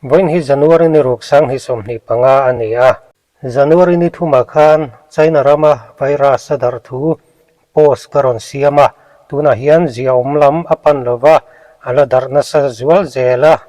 Vawiin hi January ni ruk 2025 a ni a. January ni thumah khan China rama virus a darh thu post ka rawn siam a, tunah hian ziaawm lam a pan lova a la darh nasa zual zel a.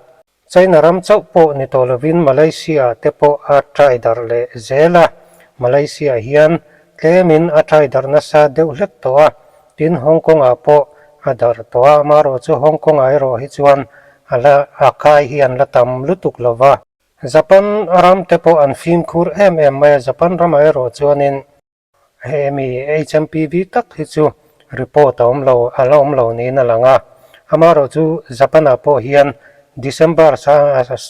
China ram chauh pawh ni tawh lovin Malaysia te pawh a try darh leh zel a, Malaysia hian tlemin a try darh nasa deuh hlek tawh a, tin Hong Kong ah pawh a darh tawh a, amaherawh chu Hong Kong ah erawh hi chuan a la a kai hi an la tam lutuk lova. Japan ram te pawh an fimkhur em em mai a, Japan ramah erawh chuanin Hemi HMPV tak hi chu report a awm lo, a la awm lo niin a lang a. Amaherawhchu Japan-ah pawh hian December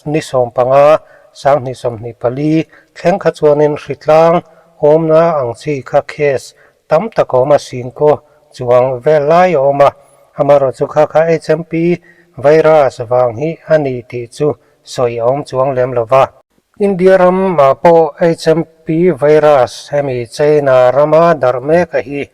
ni 15, 2024 thleng kha chuanin hritlang awmna ang chi kha case tam tak a awm a, singkaw chuang vel lai a awm a. Amaherawhchu kha kha HMP virus vang hi a ni tih chu sawi a awm chuang lem lo va. India ramah pawh HMP virus hemi China rama darh mek a hi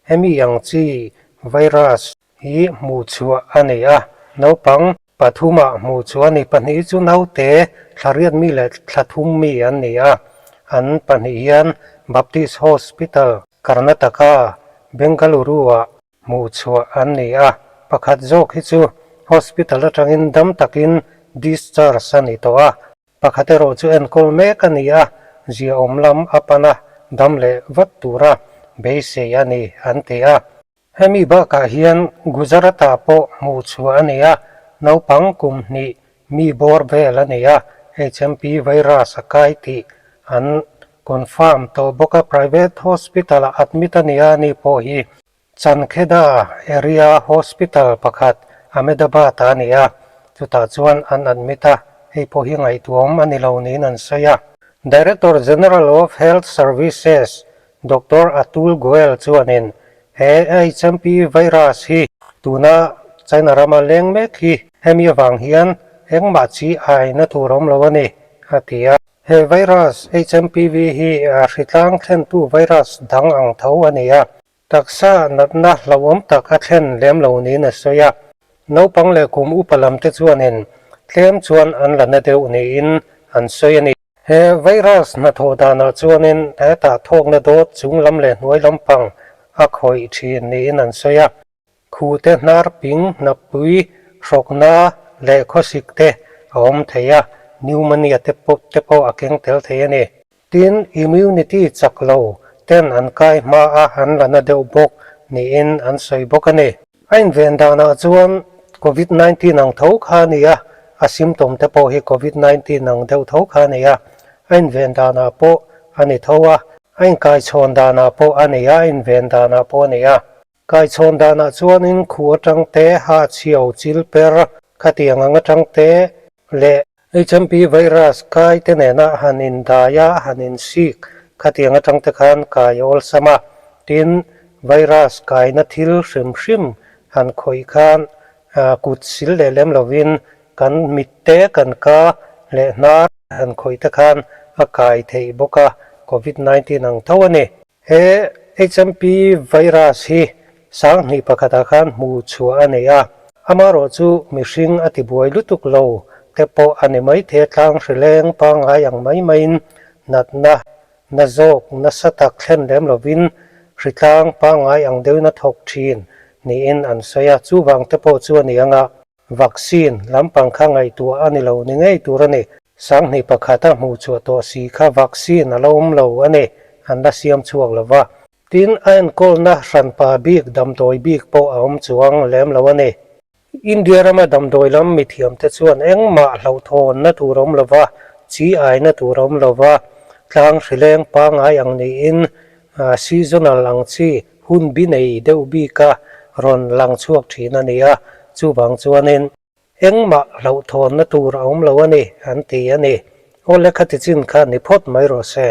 hemi ang chi virus hi hmuh chhuah a nei a, naupang pathumah hmuh chhuah a ni. Pahnih chu naute thla riat mi leh thla thum mi an ni a, an pahnih hian Baptist Hospital, Karnataka, Bengaluru-ah hmuh chhuah an ni a, pakhat zawk hi chu hospital atangin dam takin discharge a ni tawh a, pakhat erawh chu enkawl mek a ni a, ziaawm lam a pan a, dam leh vat tura beisei a ni an ti a. Hemi bakah hian Gujarat-ah pawh hmuh chhuah a ni a, naupang kum hnih mi bawr vel a ni a, HMP virus a kai tih an Confirm tawh bawk a private hospital ah admit a nia ani pawh hi Chankheda area hospital pakhat Ahmedabad ah a ni a, chutah chuan an admit a, hei pawh hi ngaihtuahawm a ni lo niin an sawi a. Director General of Health Services Doctor Atul Goel chuanin he HMP virus hi tuna China rama leng mek hi hemi avang hian engmah chi aina tur a awm lo a ni, a ti a. He virus, HMPV, hi hritlang thlentu virus dang ang tho a ni a, taksa natna hlauhawm tak a thlen lem lo niin a sawi a. Naupang leh kum upa lam te chuanin tlem chuan an la na deuh niin an sawi a ni. He virus hnathawh danah chuanin hetah thawkna dawt chung lam leh hnuai lampang a khawih thin niin an sawi a. Khute hnar ping, hnapui, hrawkna leh khawsik te a awm thei a, pneumonia te pawh te pawh a keng tel thei a ni. Tin, immunity chak lo ten an kai hma a an la na deuh bawk niin an sawi bawk a ni. A inven danah chuan Covid 19 ang tho kha a ni a, a symptom te pawh hi Covid 19 ang deuh tho kha a ni a, a inven danah pawh a ni tho a, a inkaichhawn danah pawh a ni a, a inven danah pawh a ni a. Kaichhawn danah chuanin khu atang te, ha chhiau, chil per, khatiang ang atang te leh HMP virus kai te nena han indai a, han insik khatiang atang te khan kai a awlsam a. Tin, virus kaina thil hrim hrim han khawih khan kut sil leh lem lovin kan mit te, kan ka leh hnar han khawih te khan a kai theih bawk a, Covid 19 ang tho a ni. He HMP virus hi 2001 ah khan hmu chhuah a nei a, amaherawh chu mihring a tibuai lutuk lo te pawh a ni maithei tlang hrileng pangngai ang mai maiin natna na zawk nasa tak thlen lem lovin hritlang pangngai ang deuhin a thawk thin niin an sawi a, chuvang te pawh chu a ni ang a. Vaccine lampang kha ngaihtuah a ni lo ni ngei tur a ni. 2001 a hmuh chhuah tawh si kha vaccine a la awm lo a ni, an la siam chhuak lo va. Tin, a enkawlna hranpa bik damdawi bik pawh a awm chuang lem lo a ni. India rama damdawi lam mithiamte chuan engmah hlauhthawnna tur a awm lo va, chi aina tur a awm lo va, tlang hrileng pangngai ang niin seasonal ang chi hun bi nei deuh bika rawn lang chhuak thin a ni a, chuvang chuanin engmah hlauhthawnna tur a awm lo a ni, an ti a ni. Aw lekha tichin kha ni phawt mai rawh se.